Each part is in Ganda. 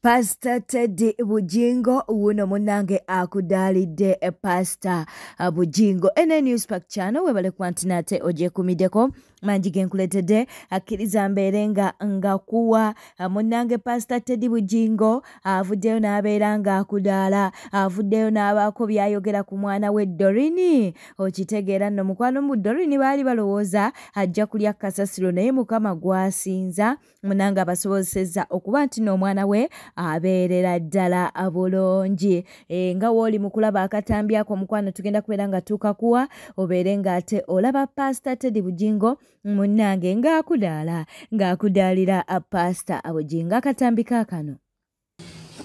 Pastor Teddy Bujingo wuno munange akudalidde Pastor Bujingo ene News Pack channel webale kwantinate oje kumideko manji genkuletedde akkiriza mbeere nga kuwa munnange Pastor Teddy Bujingo avuddeyo n'abeera nga akudaala, avuddeyo n'abaako byayogera ku mwana we Dorini. Okitegeera nno mukwano mu Dorini baali balowooza ajja kulya kasasiro, naye Mukama gwasinza munnange abasobozesezza okuba nti n'omwana we abeerera ddala bulungi. Nga wooli mu kulaba akatambi ako mukwano, tugenda kubeera nga tukakuwa obeere ng'ate olaba Pastor Teddy Bujingo munnange ng'akudaala ng'akudaalira Pastor Bujingo. Akatambi kaakano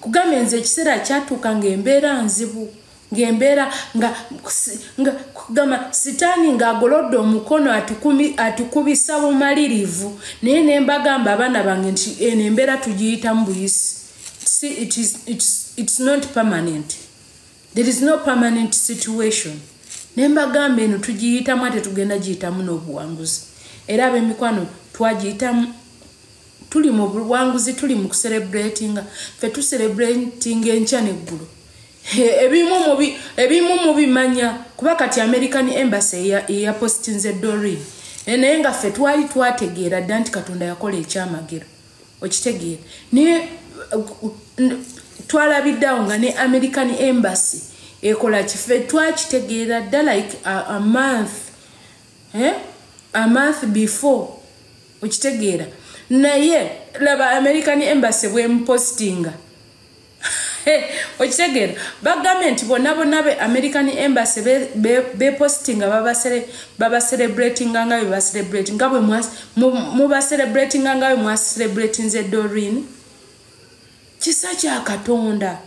kugambye nze ekiseera kyatuuka ng'embeera nzibu, ng'embeera nga kugamba sitaani ng'agolodde omukono atukubisa bumalirivu, naye ne mbagamba abaana bange nti eno embeera tugiyitamu buyisi. It's not permanent. There is no permanent situation. Ne mbagamba eno tugiyitamu ate tugenda giyitamu n'obuwanguzi. Era ab'emikwano twagiyitamu, tuli mu buwanguzi, tuli mu kucelebratinga. Ffe tucelebratinga enkya n'eggulo. Ebimu mubimanya kuba kati American Embassy eyapostinze Doreen, naye nga ffe twali twategeera dda nti Katonda yakola ekyamagero. Okitegeera? Naye twalabiddeawo nga ne American Embassy ekola kife, twakitegeera dda like a month, a month before. Okitegeera? Naye laba American Embassy bwemupostinga. Okitegeera? Bagambye nti bonna bonna be American Embassy bepostinga babacelebratinga nga bwe bacelebrating, nga bwe mubacelebratinga nga bwe mwacelebratinze Doreen. Kisa kya Katonda.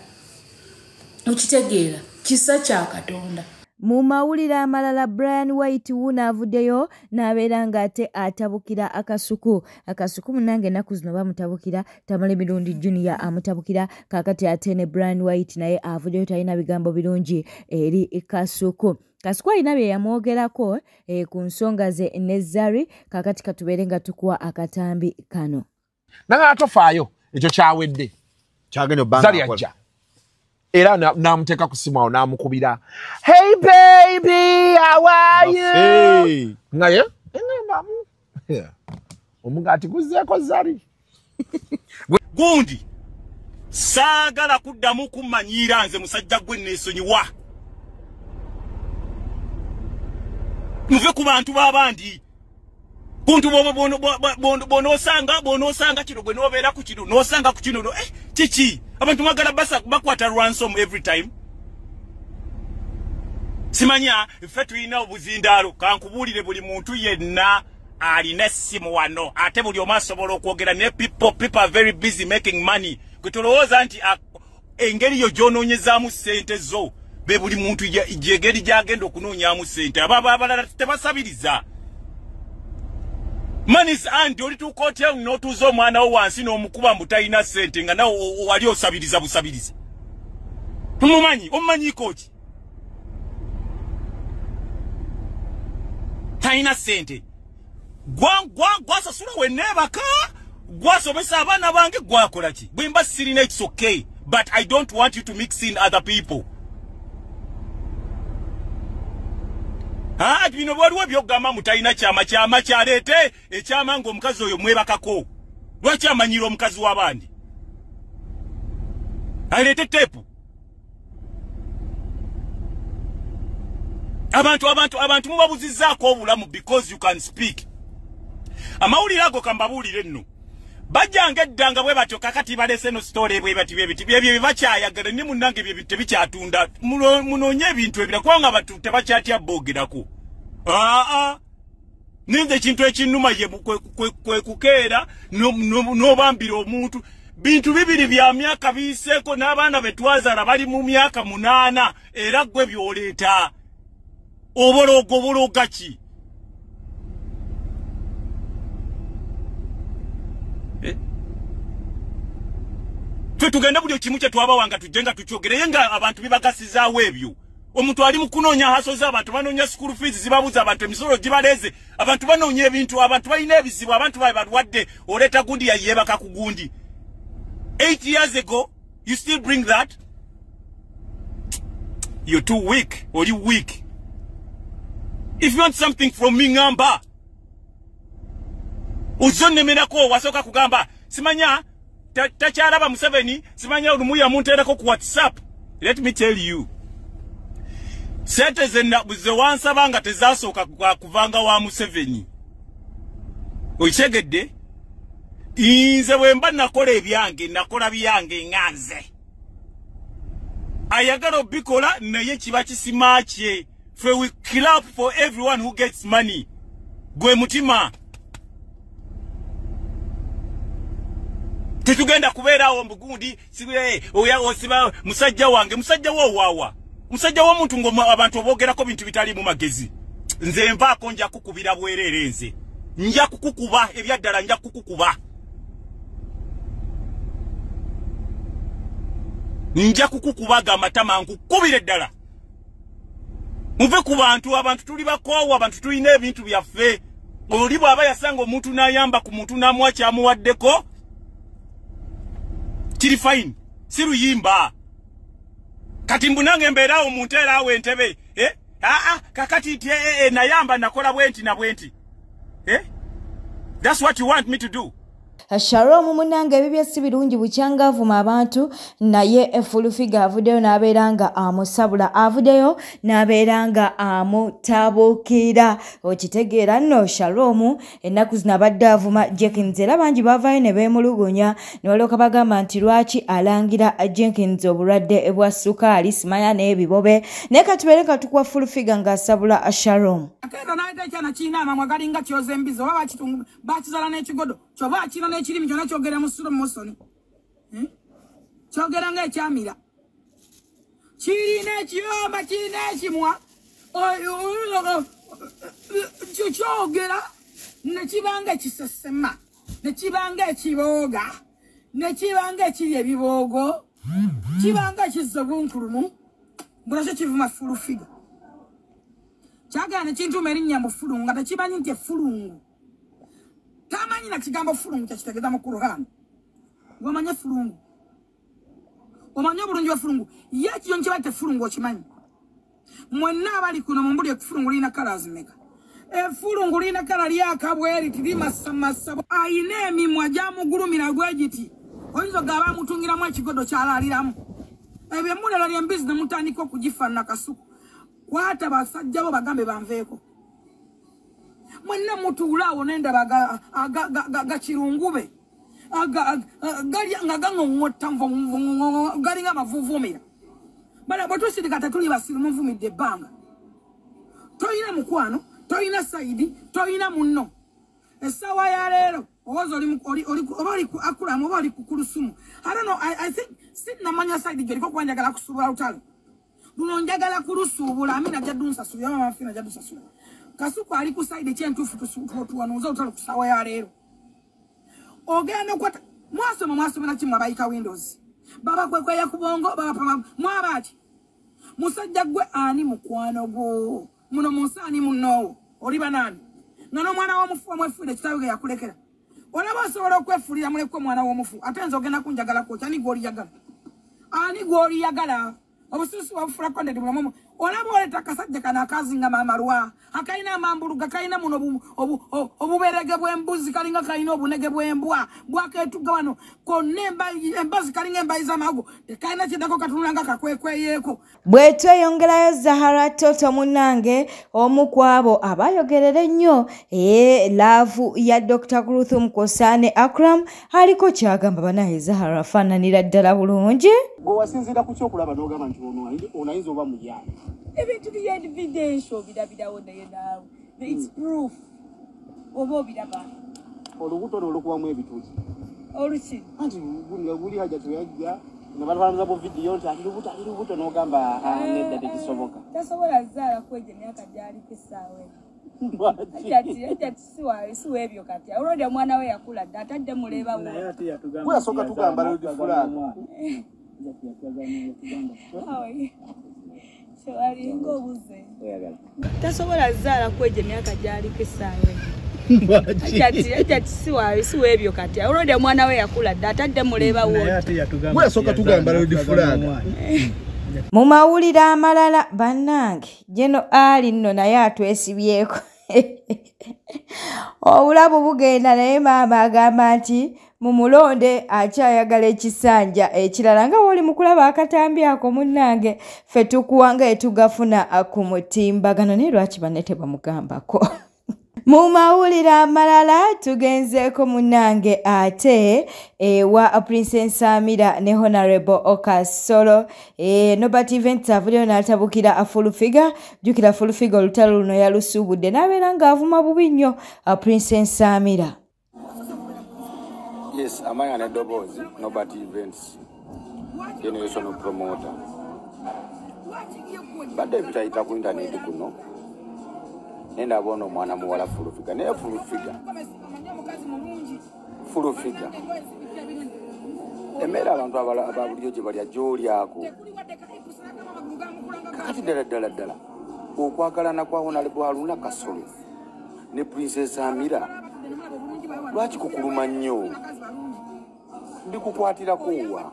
Okitegeera? Kisa kya Katonda. Mu mawulire amalala, Brian White wuno avuddeyo n'abeera ng'ate atabukira Akasuku. Akasuku munnange ennaku zino bamutabukira, Tamale Mirundi Junior amutabukira, kaakati ate ne Brian White naye avuddeyo talina bigambo birungi eri Kasuku. Kasuku alina bye yamwogerako ku nsonga ze ne Zari. Kaakati katubeere nga tukuwa akatambi kano. Nanga tofaayo ekyo kyawedde. Zari ajja era n'amuteeka ku simu awo n'amukubira, hey baby, how are you? Naye eŋŋambamu omugaati guzzeeko Zari. Gundi saagala kuddamu kummanyiira nze musajja gwe neesonyiwa. Muve ku bantu b'abandi. Kuntu bonoosanga kino gwe n'obeera ku kino n'osanga ku kino kiki? Abantu mwagala bakwata ransom every time. Simanya ffe tulina obuzindaalo, kankubuulire buli muntu yenna alina essimu wano ate buli omu asobola okwogera, ne people are very busy making money. Gwe tolowooza nti engeri yo gy'onoonyezaamu ssente zo be buli muntu gyegeri gy'agenda okunoonyaamu ssente. Abo abalala tebasabiriza. Money's and olituuka otya n'otuuza omwana wo wansi n'omukuba mbu talina ssente nga nawe wali osabiriza busabiriza. Tumumanyi, omumanyiiko ki? Talina ssente. Gwasasula we neebaka, gwasomesa abaana bange, gwakola ki? Bwe mba sirina, it's okay, but I don't want you to mix in other people. Bino waliwo by'ogamba mbu talina kyama, kyama kyaleete ekyama ng'omukazi oyo mwebakako. Lwaki amanyira omukazi w'abandi? Aleete teepu. Abantu mubabuzizzaako obulamu because you can speak. Amawulire ago kambabuulire nno. Bajjanga edda nga bwe batyo, kakati balese no story bwe bati bwe biti. Byebyo bibakyayagala ne munnange bye tebikyatunda. Munoonye ebintu ebira kubanga abantu tebakyatya boogerako. Ninze ekintu ekinnuma ye kwe kukeera n'obambira omuntu. Bintu bibiri bya myaka biyiseeko n'abaana be twazaala bali mu myaka 8 era ggwe by'oleeta. Obologo obologa ki? Ffe tugende buli kimu kye twabawanga tujje nga tukyogere nga abantu bibagasizaawo ebyo. Omuntu ali mu kunoonya haso z'abantu, banoonya school fees zibabuza abantu, emisolo gibaleze, abantu banoonya ebintu, abantu balina ebizibu, abantu babe balwadde, oleeta gundi yayeebaka ku gundi. 8 years ago you still bring that. You're too weak. Or you weak. If you want something from me, ngamba. Uzonemerako wasoka kugamba. Simanya tacharaba Museveni, simanya olumuya munterako ku WhatsApp. Let me tell you. Sente ze wansabanga tezasooka kuvanga wa Museveni. Okitegedde? Nze bwe mba nakola ebyange, nakola byange nganze. Ayagala obikola naye kiba kisima kye. Fe we clap for everyone who gets money. Gwe mutima. Tetugenda kubeerawo mbugundi oya osiba musajja wange, musajja wo wawa. Musajja w'omuntu ngo abantu obogerako bintu bitali mu magezi. Nze nvaako nja kukubira bwerere nze. Nja kukukuba ebyaddala nja kukukuba. Nja kukukubaga amatama nkukubire ddala. Muve ku bantu, abantu tuli bakoowa, abantu tulina ebintu byaffe. Oli bw'aba yasanga omuntu n'ayamba ku muntu n'amuwa kyamuwaddeko, kiri fine, si luyimba. Kati mbu nange mbeeraawo munteeraawo entebe, eh? Aa, kakati nti nayamba nakola bwenti na bwenti. Eh? That's what you want me to do. Shalom munange ebibye si birungi bukyanga avuma abantu naye Full Figure avuddeyo n'abeera nga amusabula, avuddeyo n'abeera nga amutabukira. Okitegeera nno Shalom ennaku zino abadde avuma Jenkins era bangi baavaayo ne beemulugunya ne balyoka bagamba nti lwaki alangira Jenkins obulwadde bwa sukaali simanya n'ebibobe. Naye katubeere nga tukuwa Full Figure ng'asabula Shalom. Akeera n'ayita ekyana kirina amamwa galinga kyoza embizi oba bakizaala n'ekigodo kyoba akirina n'ekirimi kyonna kyogera mu slow motion. Kyogera ng'ekyamira. Kirina ekiyomba, kirina ekimwa, kyogera ne kibanga ekisesema, ne kibanga ekibooga, ne kibanga ekiri ebiboogo, kibanga ekizza obunkulumu, mbulakyo kivuma Full Figure. Kyagala ne kintuuma erinnya mu fulungu nga tekimanyi nti efulungu. Tamanyi na kigambo fulungu kyakitegeeza mu Qur'an. Gw'omanye fulungu. Omanye obulungi bwa fulungu. Ye ekiyonyi kye bayita efulungu okimanyi. Mwenna abali kuno mumbuli efulungu lirina colours mmeka? Efulungu lirina kala lyaka bweri tirimasamasa. Ayina emimwa gyamugulumira gwe giti. Oyinza ogaba amutungiramu ekigodo kyalaaliramu. Ebyo mulala ly'embizi ne mutandika okugifaanana kasuku. Kwata basajja bo bagambe banveeko. Mwenna mutuula awo n'endaba gakirungube nga gaŋoŋŋotta galinga amavuvuumira. Bala bwe tusirika tetuli basiru munvumidde ebbanga. Toyina mukwano, toyina sayidi, toyina munno. Essaawa ya leero owoza oba oli akulamu oba oli kukulusumu. I don't know, I think sinnamanya sayidi gy'oliko kuba njagala kusuubula lutalo. Luno njagala kulusuubula, Amina ajja dunsasula, mama Fina ajja dunsasula. Kasuku ali ku side ekyentuufu tuwanuuza olutalo ku ssaawa ya leero. Ogenda okwata mwasoma mwasoma na kimwe abayika windows. Baba kwekweya ku bwongo, baba pama mwaba ki? Musajja gwe ani mukwano gwo? Muno mu nsi ani munnoowo? Oli banaani? Nga n'omwana w'omufu omwefuulira kitaawe ge yakulekera. Olaba osobola okwefuulira mulekwe omwana w'omufu ate nze ogenda kunjagala kwokya ani gw'oliyagala? Ani gw'oliyagala? Obusuusi wabufula kondedi bulamu. Olaba oleeta akasajja kano akazinga amalwa, akalina amambuluga, kalina muno obuberege bw'embuzi, kalinga kalina obunege bw'embwa, bwakeetuga wano konna embazi kalinga embayi z'amago, tekalina kiddako katunula nga kakwekweyeeko. Bwe tweyongerayo Zahara Toto munnange omu ku abo abayogerera ennyo laavu ya Dr. Ruth Mukosane Akram aliko kyagamba banaye Zahara afaananira ddala bulungi. Gwe wasinziira ku kyokulaba n'ogamba nti ono ayinza oba muyaana. Ebintu bya evidence obirabirawo naye naawe. It's proof. Oba obiraba. Olubuto olwo olukubamu ebituuti. Oluki? Anti guli hajja teyajja ne batwalamuza bu vidiyo nti ali lubuto n'ogamba nedda tekisoboka. Tasobola zaala kwegyo emyaka gy'aliko essaawa eno. Hajjati si weebyo kati. Olwedde omwana we yakula dda atadde muleeba wo. Gwe yasooka tugamba red flag. Tewali ng'obuze. Tasobola zaala kwegyo emyaka gy'aliko essaawa eno. Hajati si webyo kati. Already omwana we yakula dda atadde muleba wote. Gwe yasooka tugamba red flag. Mu mawulire amalala bannange Geno Ali nno naye atwesibyeko. Obulamu bugenda naye maama agamba nti mumulonde akyayagala ekisanja ekirala nga woli mukulaba akatambi ako munnange ffe tukuwanga etugafuna ku mutimbagano naye lwaki banne tebamugambako. Mu mawulire amalala tugenzeeko munnange ate ewa Princess Amira ne Honorable Okasolo. Nobert Events avuddeyo n'atabukira Full Figure. Jjukira Full Figure olutalo luno yalusuubudde n'abeera ng'avuma bubi nnyo Princess Amira. Yes, amanya n'eddoboozi Nobert Events generational promoter. Badde bitayita ku intaneti kuno nenda bona omwana muwala Full Figure naye Full Figure emmere abantu aba bulijjo gye balya gy'olyako. Kakati ddala ddala ddala okwagalana kwa Honorable Haruna Kasolo ne Princess Amira lwaki kukuluma nnyo? Mbikukwatirako wa?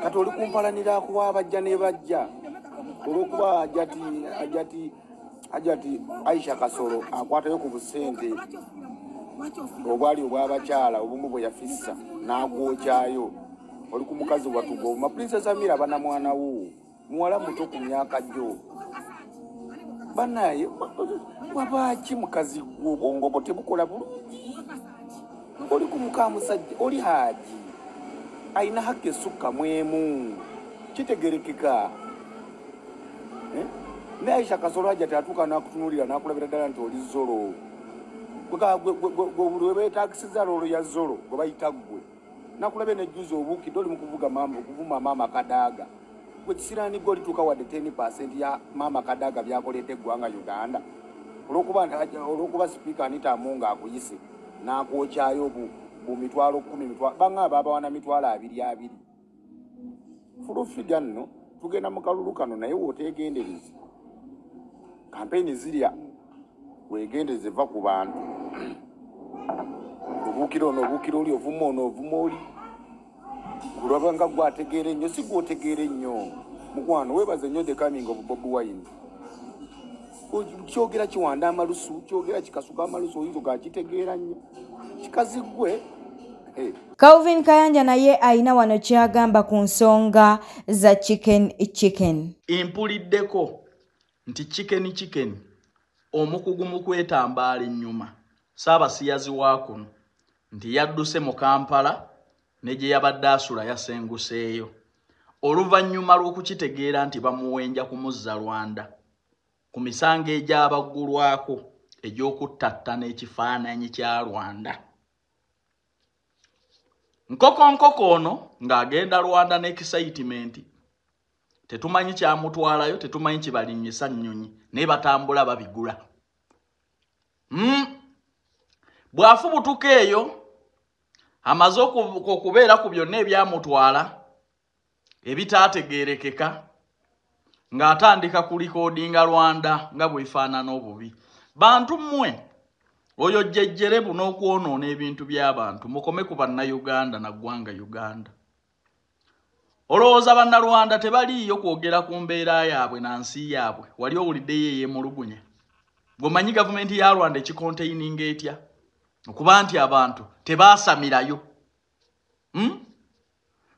Kati oli kumpalanirako wa abajja ne bajja olw'okuba Hajati Aisha Kasolo akwatayo ku busente obwali obw'abakyala obumu bwe yafissa n'agwokyayo. Oli ku mukazi watugoma. Princess Amira bana mwana wo muwala muto ku myaka gyo. Banaye wabaaki mukazi gwe obwongo bwo tebukola bulungi. Oli ku muka musajja oli Haji alina haki esukka mu emu kitegerekeka. Ne Aisha Kasolo Hajati atuuka n'akutunuulira n'akulabira ddala nti oli zolo. Gwe beetaagisiza loolo ya zolo gwe bayita ggwe. Nakulabye nejjuza obuukidde oli mu kuvuga maama okuvuma maama Kadaaga. Gwe kisiraani gwe olituuka wadde 10% ya maama Kadaaga by'akoledde eggwanga Uganda. Olw'okuba sipiika Anita Among akuyise n'akwokyayo bu mitwalo 10 bangamba babawana 20,000 20. Full Figure nno tugenda mu kalulu kano naye w'oteegendereza. Kampeyini zirya weegendereze va ku bantu. Obuukira ono obuukira oli ovuma ono ovuma oli. Kulaba nga gwe ategeera ennyo si gwe otegeera ennyo. Mukwano weebaze nnyo the coming of Bobi Wine. Kyogera kiwanda amalusu, kyogera kikasuka amalusu oyinza ogakitegeera nnyo. Kikazi ggwe. Calvin Kayanja naye ayina wano kyagamba ku nsonga za chicken chicken. Mpuliddeko nti chicken chicken omukugu mu kwetambaala ennyuma Ssaabasiyazi wa kuno nti yadduse mu Kampala ne gye yabadde asula yasenguseeyo oluvannyuma lw'okukitegeera nti bamuwenja kumuzza Rwanda ku misango egyabaggulwako egy'okuttattana ekifaananyi kya Rwanda. Nkoko nkoko ono ng'agenda Rwanda n'excitement tetumanyi kyamutwalayo, tetumanyi kibalinnyisa nnyonyi naye batambula babigula. Bw'afubutuka eyo amaze okubeera ku byonna ebyamutwala ebitaategeerekeka ng'atandika kulikodinga Rwanda nga bw'efaanana obubi. Bantu mmwe oyo jjejjerebu n'okwonoona ebintu by'abantu mukome ku bannayuganda na ggwanga Uganda. Olowooza bannarwanda tebaliiyo kwogera ku mbeera yaabwe na nsi yaabwe. Wali owuliddeyo eyeemulugunya? Gweomanyi gavumenti ya Rwanda ekikonteininga etya okuba nti abantu tebaasamirayo?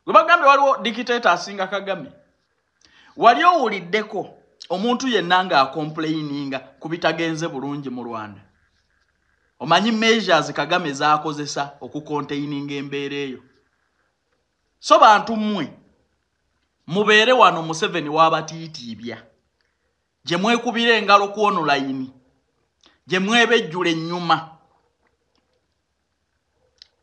Gwe bagambye waliwo dikiteeta asinga Kagame. Wali owuliddeko omuntu yenna ng'akomplaininga ku bitagenze bulungi mu Rwanda? Omanyi measures Kagame z'akozesa okukonteininga embeera eyo? So bantu mmwe mubeere wano Museveni w'abatiitiibya gye mwekubira engalo ku online, gye mwebejjula ennyuma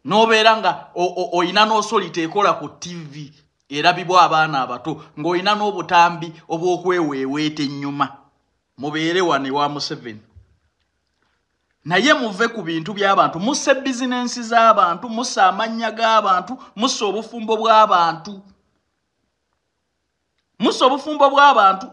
n'obeera nga oyina n'osolita ekola ku TV erabibwa abaana abato ng'olina n'obutambi obw'okweweeweeta ennyuma. Mubeere wano ewa Museveni. Naye muve ku bintu by'abantu, musse bizinensi z'abantu, musse amannya g'abantu, musse obufumbo bw'abantu. Musse obufumbo bw'abantu.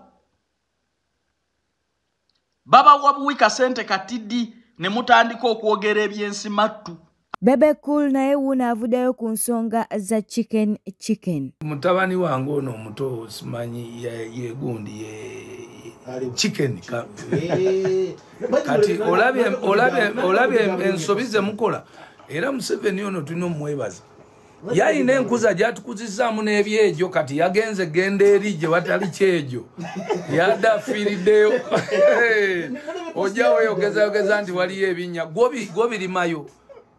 Babawa buwi kasente katidi Ne mutandika okwogera ebyensimattu. Bebe Cool naye wuno avuddeyo ku nsonga za chicken chicken. Mutabani wange ono omuto simanyi yegundi ye chicken kati olabye ensobi ze mukola. Era Museveni ono tulina omwebaza, yayina enkuza gyatukuzizaamu n'ebyejo, kati yagenze genda eri gye watali kyejo yadde afiiriddeyo. Ojja weeyogezayogeza nti waliyo ebinnya gwobirimayo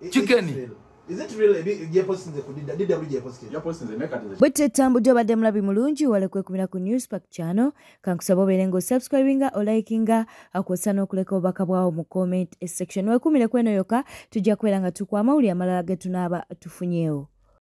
chicken. Bwe tambudde obadde mulabi mulungi wale kwekumira ku Newspack channel, kankusaba obeere ng'osubscribinga, olikinga, akwosa n'okuleka obubaka bwawo mu comment section. Weekumire kweno yokka, tujja kubeera nga tukuwa amawulire amalala ge tunaaba tufunyeewo.